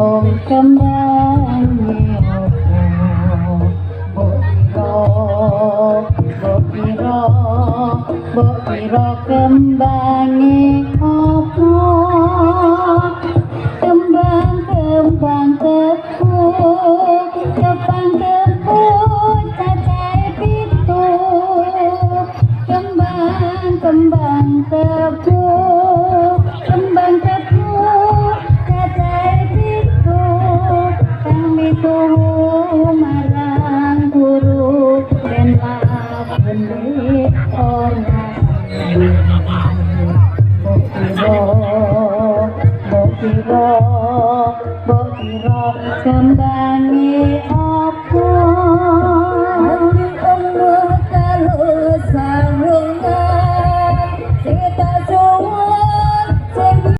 Mung kembange opo mbok kira, mbok kira, mbok kira kembange opo? Kembang kembang tebu, kembang tebu cacahe 7. Kembang kembang tebu, kembang tebu cacahe 7. Kang mituhu marang guru ben lakune ora. Mbok kira, mbok kira, mbok kira kembange